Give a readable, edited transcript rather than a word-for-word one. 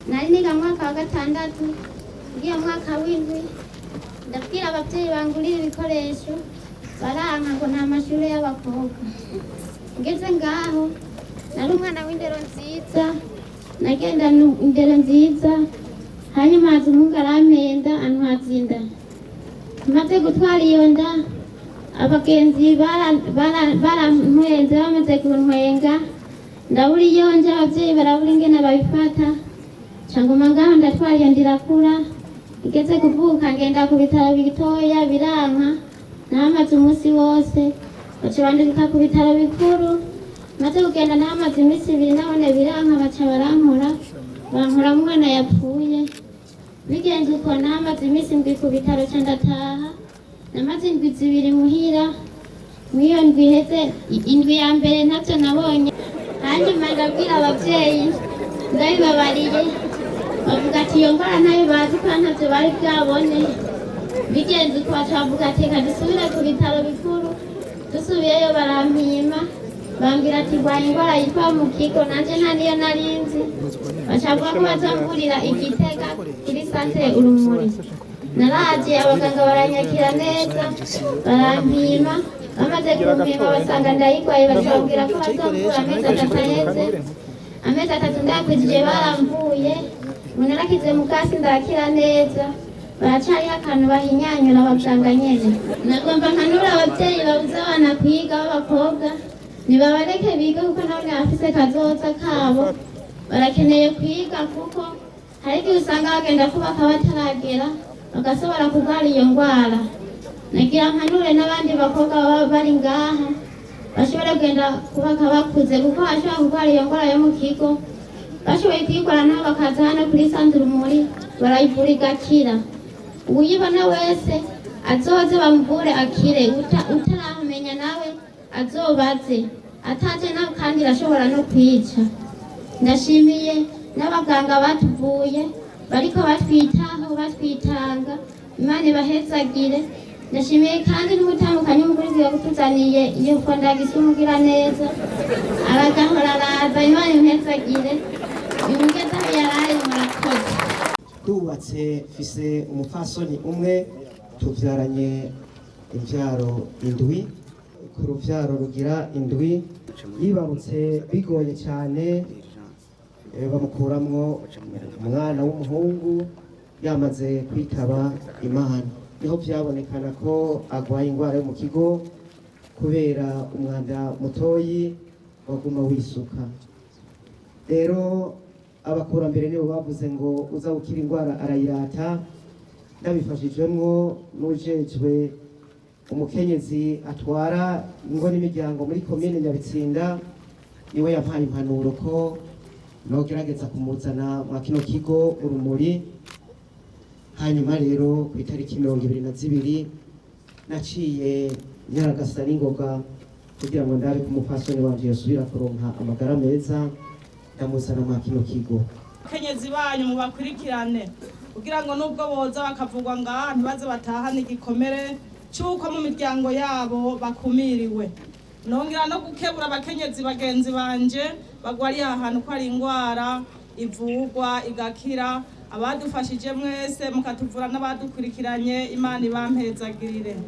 Nari niga mu mwaka wa gatandatu, ngiye mu mwaka w'indwi, ndabwira ababyeyi bangurira ibikoresho, baranka ngo nta mashuri y'abakobwa. Ngeze ngaho nari umwana w'indero nziza, nagenda indero nziza. Hanyuma haza umuhungu arampenda, antwaza inda. Maze gutwara iyo nda, abagenzi barantwenze. Bamaze kuntwenga, ndabura iyo nje, ababyeyi barabura ingene babifata. Nca nguma ngaho, ndatwara iyo nda, irakura. Igeze kuvuka, ngenda ku bitaro bitoya, biranka. Nahamaze umunsi wose, baca bandungika ku bitaro bikuru. Maze kugenda, nahamaze iminsi 2, nabone biranka, baca barankora, bankora umwana yapfuye. Bigenze uko, nahamaze iminsi 7 ku bitaro, ca ndataha. Namaze indwi 2 muhira. Mw'iyo ndwi iheze, indwi ya mbere ntavyo nabonye. Hanyuma ndabwira abavyeyi, ndabibabariye, bavuga ati iyo ndwara ntayo bazi kandi ntavyo bari bwabone. Bigenze uko, baca bavuga ati reka dusubire ku bitaro bikuru. Dusubiyeyo, barampima, bambwira ati rwaye indwara yitwa mu kigo, nanje nta niyo narinzi. Baca bavuga ko bazomvurira i Gitega kuri Centre Urumuri. Naraje, abaganga baranyakira neza, barampima. Bamaze kumpima, basanga ndayigwaye, baca bambwira ko bazomvura amezi 3 aheze. Amezi 3 ndayakwijije, baramvuye. Ubu narakize mukasi, ndakira neza. Baracariho akantu bahinyanyura abaganga nyene. Nagomba nkanura abavyeyi babuze abana kwiga b'abakobwa, nibabareke bige, kuko nabo bafise kazoza kabo, barakeneye kwiga, kuko hari igihe usanga bagenda kubaka bataragera, bagasobora kurwara iyo ndwara. Nagira mpanure n'abandi bakobwa baba bari ngaha bashobora kugenda kubaka bakuze, kuko bashobora kurwara iyo ndwara yo mu kigo. Bashoboye kuyikora nabo bakaza hano kuri Centre Urumuri, barayivura igakira. Uwuyibona wese azoze bamuvure akire. Utaramenya nawe azobaze, ataje nawe kandi irashobora no kwica. Ndashimiye n'abaganga batuvuye, bariko batwitaho, batwitanga. Imana ibahezagire. Ndashimiye kandi n'umutambukanyi w'umukuru w'igihugu kutuzaniye iyo fondagisi, umugira neza, aragahora araza. Imana imuhezagire, imugeze aho yaraye. Murakoze. Ndubatse, mfise umupfasoni umwe, tuvyaranye imvyaro indwi. Ku ruvyaro rugira indwi yibarutse bigoye cyane, bamukuramwo umwana w'umuhungu yamaze kwitaba Imana. Niho vyabonekana ko agwaye ingwara yo mu kigo, kubera umwanda mutoyi waguma wisuka. Rero abakurambere nibo bavuze ngo uza gukira indwara arayirata. Ndabifashijwemwo n'ujejwe umukenyezi atwara ingo n'imiryango muri komine Nyabitsinda, niwe yampaye impanuro ko nogerageza kumuzana mwa kino kigo Urumuri. Hanyuma rero ku itariki 22 naciye nyaragasa n'ingoga kugira ngo ndabe ko umupfasoni wanje yosubira kuronka amagara meza, ndamuzana mwa kino kigo. Abakenyezi banyu mubakurikirane, kugira ngo nubwo boza bakavugwa ngaha, ntibaze batahane igikomere c'uko mu miryango yabo bakumiriwe. Nongera no gukebura abakenyezi bagenzi banje bagwariye aha hantu ko ari indwara ivurwa igakira. Abadufashije mwese mukatuvura n'abadukurikiranye, Imana ibampezagirire.